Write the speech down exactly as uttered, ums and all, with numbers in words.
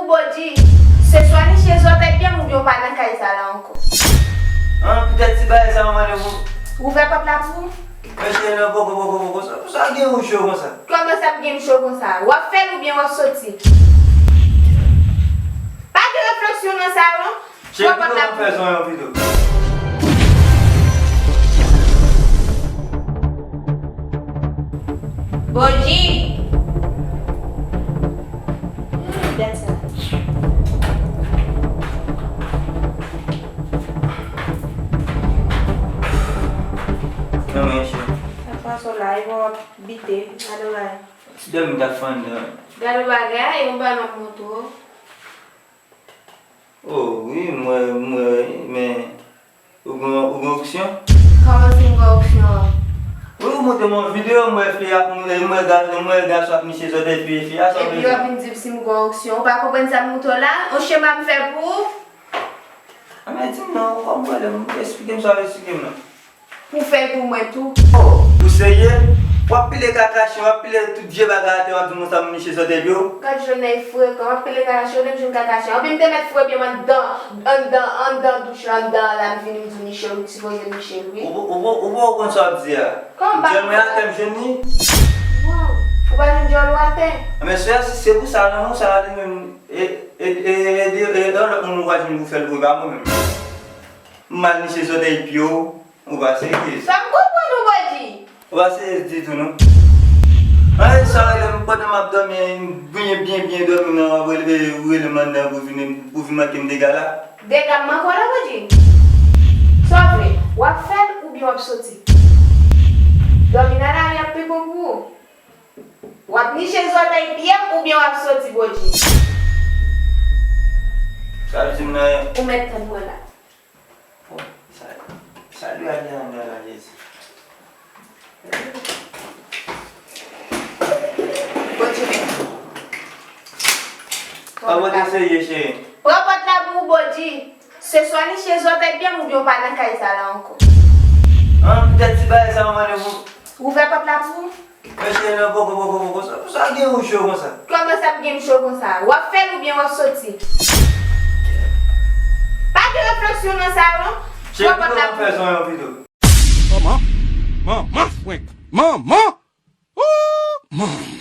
Bondye, se swa niche zòtèy pye m oubyen w pa nan kay sa la ankò. An, poutèt ti bagay sa, mwen mande pou. Ouvè pòt la pou ou. Mesye, non, poko, poko, poko. Sa, sa gen ou cho konsa? Kòman sa ap gen m cho konsa? W ap fè l oubyen w ap soti? Pa gen refleksyon nan sa yo, non. Cheri, pito m fè zòn an pito. Bondye! Hmm, dat sa. Non, men, cheri. Sa pwason la, e bon, w ap bite, gade w la. Ti dòmi ta fann nan. Gade w bagay, e yon bagay m ap montre w. Oh, wi, m wè, m wè, men ou gen, ou gen oksyon? Kòman si m gen oksyon an? Wi, ou montre m yon videyo, m wè fi a, m wè, m wè ga-, m wè gason ap niche zòtèy pye fi a, sa vle di. Epi w ap vin di m si m gen oksyon. Ou pa konprann sa m montre w la? Yon chema m fè pou ou? A, men di m non, ou pa pwoblèm, esplike m sa w esplike m nan. Pou fè l pou mwen tou. Oh, ou serye? W ap pile kaka chen, w ap pile tout vye bagay atè, w ap di m konsa m niche zòtèy pye w? Gad jan nèg frekan, w ap pile kaka chen, ou menm jwenn kaka chen. Anpi m te mèt foure pye m anndan, anndan, anndan douch la, anndan an la, m vini m di w niche l, ou sipoze niche l, wi. Ou, ou, ou, ou poko konn sa w ap di a. Kòman m pa konn sa? Djòl mwen atè, m jwenn li. Waw, ou pa jwenn djòl ou atè? Men se, se pou sa, non, sa a li menm, e, e, e, e, e, e, lòt moun ou pa jwenn pou fè l pou, e pa mwen menm. M al niche zòtèy pye w, ou pa serye. Sa m konprann ou, Bondye. Ou pa serye ditou, non. Anyen sa rele m pandan m ap dòmi, byen, byen, byen dòmi nan, w ap rele, rele m anndan pou vin, pou vin manke m dega la. Dega m manke w la, Bondye? Sa w vle? W ap fè l oubyen w ap soti? Dòmi nan lari ap pi bon pou ou. W ap niche zòtèy pye m oubyen w ap soti, Bondye? Sa w di m nan? Ou mèt tann mwen la. Bon, sa, sa dwe al nan anndan la, Jezi. Bondye mèt. Pa pote serye, cheri. Pran pòt la pou ou, Bondye. Se swa niche zòtèy pye m oubyen w pa nan kay sa la ankò. An, poutèt ti bagay sa, mwen mande pou. Ouvè pòt la pou ou. Mesye, non, poko, poko, poko. Sa, sa gen ou cho konsa? Kòman sa ap gen m cho konsa? W ap fè l oubyen w ap soti? Pa gen refleksyon nan sa yo, non. Cheri, pito m fè zòn an pito. Manman, manman frenk, manman, ooh, manman.